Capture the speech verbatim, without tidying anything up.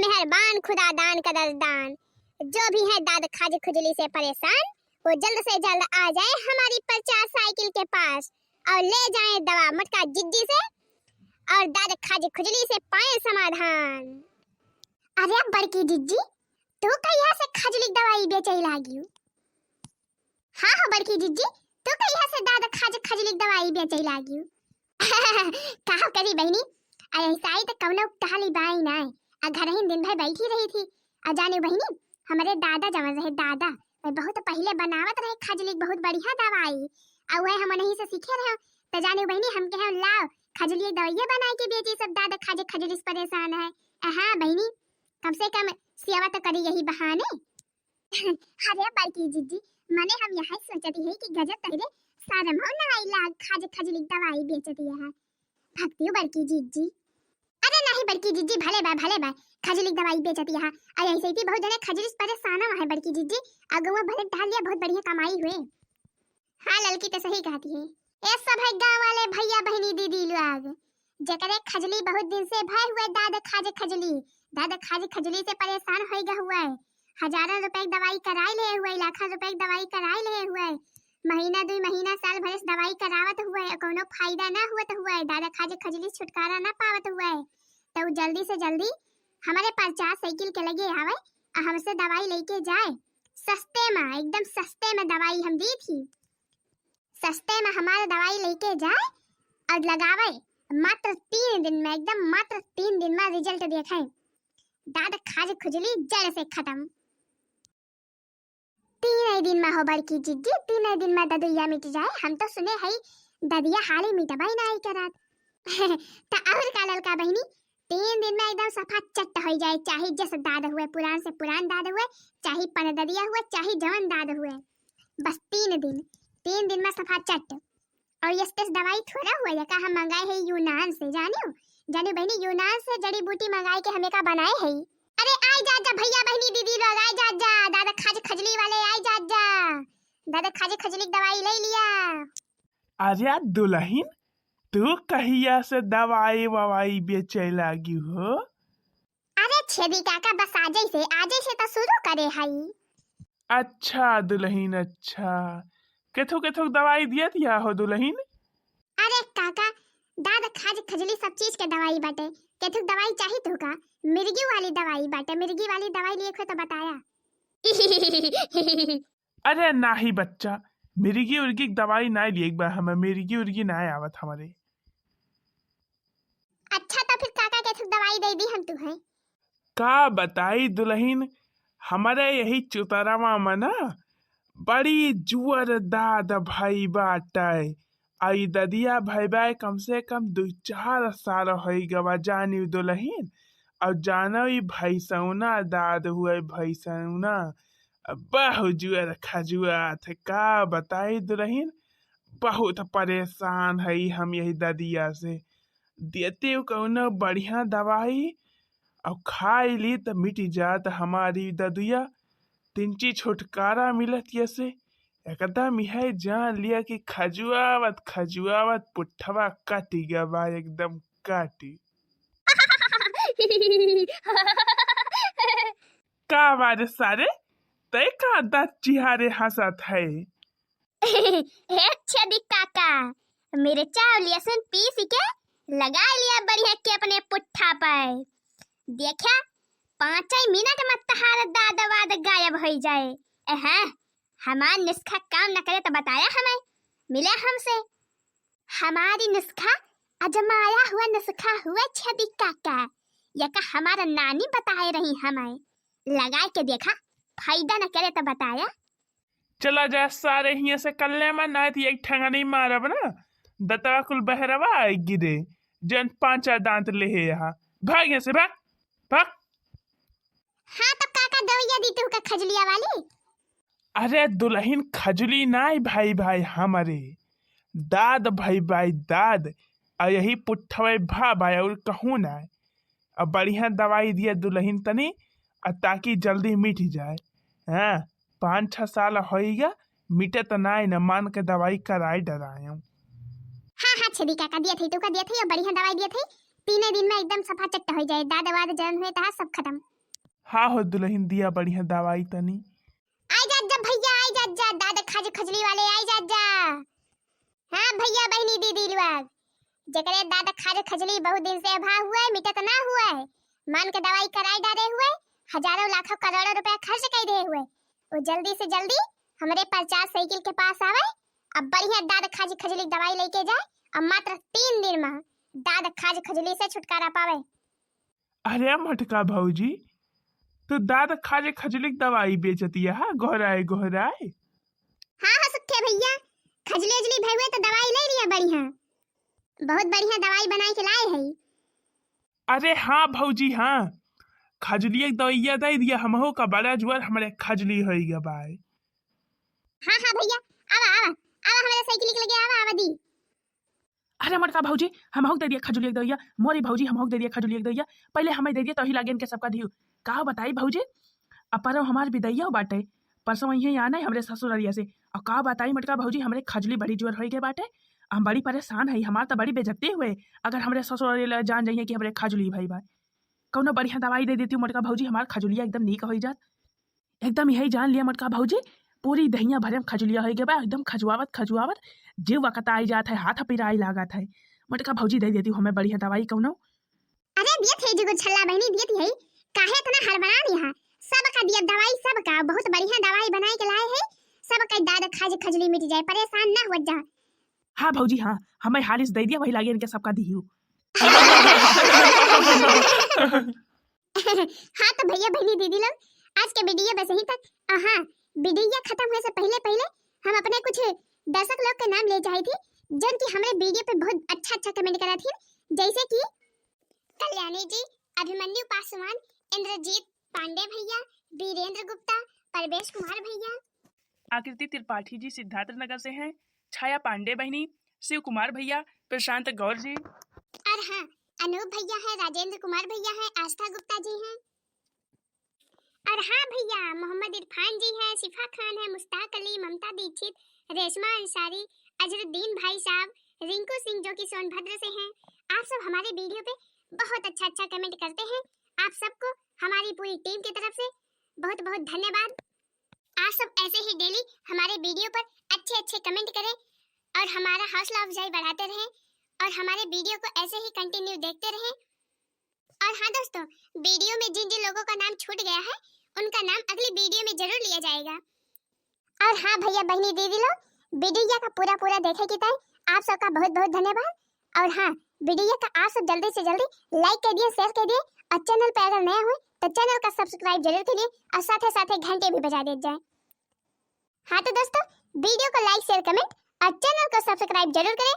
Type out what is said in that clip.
मेहरबान खुदा दान करस दान। जो भी है दाद खाज खुजली से परेशान, वो जल्द से जल्द आ जाए हमारी प्रचार साइकिल के पास और ले जाए दवा मोटका जिज्जी से और दाद खाज खुजली से पाए समाधान। अरे बड़की जिज्जी, तू कहिया से खजली दवाई बेचे लागी? हाँ हो बड़की जिज्जी, तू कहिया से दाद खाज खजली दवाई बेचे लागी? का करी बहिनी, आ ऐसाई त कौनो टहली बाई नाय। आ घर ही दिन भर बैठी रही थी। आ जाने बहिनी, हमरे दादा जवन रहे दादा, वह बहुत पहिले बनावत रहे खजली, बहुत बढ़िया दवाई। आ वह हम नहीं से सीखे रहे। त जाने बहिनी, हम कहे लाओ खजली दवाइये बनाए के बेची, सब दाद खाज खजली से परेशान है। आ हाँ बहिनी, कम से कम सेवा तो करी यही बहाने। अरे बड़की जिज्जी, मने हम यह सोचती है कि गजब तहरे शरमो ना आई लाग खाज खजली दवाई बेचती है। भक्तियो बड़की जिज्जी। अरे नहीं बड़की जिज्जी, भले बा, भले बा, खजली दवाई बेचती है। अरे ऐसे ही बहुत जने खजली से परेशान है बड़की जिज्जी। अगुआ भले डाल लिया, बहुत बढ़िया कमाई हुए। हाँ ललकी तो सही कहती है। ए सब है गाँव वाले भैया बहिनी दीदी लोग, जेकरे खजली बहुत दिन से भय हुए दाद खाज खजली, दाद खाज खजली से परेशान होई गए हुए। हजारन रुपए के दवाई कराई ले हुए, लाखन रुपए के दवाई कराई ले हुए, महीना दुई महीना साल भर से दवाई करावत हुए, कौनो फायदा ना हुवत हुए, दाद खाज खजली से छुटकारा ना पावत हुए, तो उ जल्दी से जल्दी हमारे प्रचार साइकिल के लगे आवे, आ हमसे दवाई लेके जाए। सस्ते में, एकदम सस्ते में दवाई हम दी थी। सस्ते में हमार दवाई लेके जाए और लगावे। मात्र तीन दिन में, एकदम मात्र तीन दिन में result देखे। दाद खाज खुजली जड़ से खत्म। तीन ही दिन में हो बड़की जिज्जी, तीन ही दिन में ददुइया मिट जाए। हम तो सुने हई ददिया हाली मिटबे नाई करत। त और का ललका बहिनी, तीन दिन में एकदम सफा चट्ट होई जाए, चाहे जस दाद हुए, पुरान से पुरान दाद हुए, चाहे पनददिया हुए, चाहे जवन दाद हुए, बस तीन दिन, तीन दिन में सफा चट्ट। और ये स्टेस दवाई थोड़ा हुआ या का, हम मंगाए है यूनान से, जानियो, जानियो बहिनी, यूनान से जड़ी बूटी मंगाए के हमें का बनाए है। अरे आई जा जा भैया बहिनी दीदी लोग, आई जा जा, दादा खाज खजली वाले आई जा जा, दादा खाज खजली के दवाई ले लिया। अरे दुलहिन, तू कहिया से दवाई ववाई बेचे लागी हो? अरे छेदी काका, बस आजे से, आजे से तो शुरू करे हई। अच्छा दुलहिन, अच्छा। केथो केथो दवाई दिया दिया हो दुलहिन? अरे काका, दाद खाज खजली सब चीज के दवाई बाटे। केथो दवाई चाही तो का? मिर्गी वाली दवाई बाटे, मिर्गी वाली दवाई लिए तो बताया। अरे नाही बच्चा, मिर्गी उर्गी के दवाई नाही लिए, एक बार हमें मिर्गी उर्गी नाही आवत हमरे। अच्छा तो फिर काका केथो दवाई दे दी हम तुहे। का बताई दुलहिन, हमरे यही चुतरवा में ना बड़ी जुअर दाद भई बाटे। आ ई ददिया भई बा कम से कम दुई चार साल होई गवा जानी दुलहिन। और जानो ई भैसौना दाद हुए भैसौना, बहुत जुअर खजुआत है। का बताई दुलहिन, बहुत परेशान हई हम यही ददिया से। देते कौनो बढ़िया दवाई और खाई ली त मिट जात हमारी ददिया। तिनची छुटकारा मिलत ये से। एकदम यह जान लिया कि खजुआवत खजुआवत पुट्ठवा काटी गवा, एकदम काटी। का बारे सारे, तय का दाँत चिहारे हंसत है? हे छेदी काका, मिर्चा और लहसुन पीस के लगा लिया बढ़िया के अपने पुट्ठा पर। देखा, पाँच ही मिनट में तहार दाद वाद गायब होई जाए। एहे, हमार नुस्खा काम न करे तो बताया हमें, मिले हमसे। हमारी नुस्खा आजमाया हुआ नुस्खा हुआ छेदी काका, यका हमारा नानी बताए रही हमें। लगाए के देखा, फायदा न करे तो बताया। चला जा सारे हियां से कल्ले में, ना तो एक ठंगनी मारब ना, दतवा कुल बहरवा आई गिरे, जन पांचा दांत लेहे यहाँ। भाग यहाँ से, भाग, भाग। हाँ तो काका दवैया दी तू का खजुलिया वाली? अरे दुलहिन खजुली नाई भाई भाई हमरे, दाद भाई भाई दाद। आ यही पुट्ठवे भा भाई और कहूँ ना। अब बढ़िया दवाई दिया दुलहिन तनी, आ ताकि जल्दी मिट जाए। हाँ, पाँच छः साल होइगा, मिटे त नाई न, मान के दवाई कराई डरायम। हाँ हाँ छेदी काका दिया थे, तू का दिया थे, ये बढ़िया दवाई दिया थे। तीने दिन में एकदम सफा चट्ट हो जाए, दाद वाद जौन हुए तहा सब खत्म। हाँ हो दुलहिन, दिया बढ़िया दवाई तनी। आई जात जा भइया, आई जात जा, दाद खाज खजली वाले आई जात जा। हाँ भइया, बहिनी, दीदी लोग, जेकरे दाद खाज खजली बहुत दिन से अभा हुए, मिटत ना हुए, मन के दवाई कराई डारे हुए, हजारों लाखों करोड़ों रुपया खर्च कई दे हुए, वो जल्दी से जल्दी हमरे प्रचार साइकिल के पास आवे, अब बढ़िया दाद खाज खजली दवाई लेके जाए, अब मात्र तीन दिन में दाद खाज खजली से छुटकारा पावे। अरे मोटका भौजी, तू दाद खाज खजली के दवाई बेचतिया हा, गोहराए गोहराए। हाँ हाँ सुखे भइया, खजली उजली भइवे तो दवाई ले लिया बढ़िया, बहुत बढ़िया दवाई बनाए के लाए है। अरे हाँ भौजी हाँ, खजलिया के दवाइया दे दिया, हमहू का बड़ा जुआर हमरे खजली होई गबाए। हाँ हाँ भइया, आवा आवा आवा, हमरे साइकिल के लगे आवा आवा दी। अरे मोटका भौजी, हमहू के दे दिया खजलिया के दवाइया, मोरी भौजी हमहू के दे दिया खजलिया के दवाइया, पहिले हमें दे दिया तोही लागे इनके सबका दियो। का बताई भौजी, अपरो हमार बिदैया बाटे, परसों यही आना है हमरे ससुररिया से। और का बताई मोटका भौजी, हमरे खजली बड़ी जोर होई गए बाटे, हम बड़ी परेशान है, हमार तो बड़ी बेइज्जती हुए अगर हमरे ससुररिया जान जाइए कि हमरे खजली भई बा। कौनो बढ़िया दवाई दे देती मोटका भौजी, हमार खजुलिया एकदम नीक होई जात। एकदम यही जान लिया मोटका भौजी, पूरी दहिया भरे में खजुलिया होई गए बा, एकदम खजुआवत खजुआवत जीव वकत आई जात है, हाथ पिराई लागत है। मोटका भौजी दे देती हमें बढ़िया दवाई कौनो। अरे दियत है जुगु छल्ला बहिनी, दियत है, काहे इतना हड़बड़ानी है? सबका दियत दवाई, सबका बहुत बढ़िया दवाई बनाए के लाए है, सबका दाद खाज खजली मिट जाए, परेशान ना हो जा। हाँ भौजी हाँ, हमें हालिस दे दिया, वही लागे इनके सबका दियो। हाँ तो भइया बहिनी दीदी लोग, आज के वीडियो बस यहीं तक। और हाँ, वीडियो खत्म होए से पहिले पहिले हम अपने कुछ दर्शक लोग के नाम ले चाही थी, जौन की हमरे वीडियो पे बहुत अच्छा अच्छा कमेंट करा थी, जैसे कि कल्याणी जी, अभिमन्यु पासवान, इंद्रजीत पांडे भइया, वीरेंद्र गुप्ता, परवेश कुमार भइया, आकृति त्रिपाठी जी सिद्धार्थ नगर से हैं, छाया पांडे बहिनी, शिव कुमार भइया, प्रशांत गौर जी। और हाँ, अनूप भइया हैं, राजेंद्र कुमार भइया हैं, आस्था गुप्ता जी हैं। और हाँ भइया, मोहम्मद इरफान जी हैं, शिफा खान है, मुश्ताक अली, ममता दीक्षित, रेशमा अंसारी, अजरुद्दीन भाई साहब, रिंकू सिंह जो कि सोनभद्र से हैं। आप सब हमारे वीडियो पे बहुत अच्छा अच्छा कमेंट करते हैं। आप सबको हमारी पूरी टीम की तरफ से बहुत बहुत धन्यवाद। आप सब ऐसे ही डेली हमारे वीडियो पर अच्छे अच्छे कमेंट करें और हमारा हौसला अफजाई बढ़ाते रहें और हमारे वीडियो को ऐसे ही कंटिन्यू देखते रहें। और हाँ दोस्तों, वीडियो में जिन जिन लोगों का नाम छूट गया है, उनका नाम अगली वीडियो में जरूर लिया जाएगा। और हाँ भइया बहिनी दीदी लोग, वीडियो का पूरा पूरा देखे की ताई आप सबका बहुत बहुत धन्यवाद। और हाँ, वीडियो का आप सब जल्दी से जल्दी लाइक कर दिए, शेयर कर दिए और चैनल पे अगर नया हुए तो चैनल का सब्सक्राइब जरूर करिए और साथे साथे घंटे भी बजा दिया जाए। हाँ तो दोस्तों, वीडियो को लाइक, शेयर, कमेंट और चैनल को सब्सक्राइब जरूर करें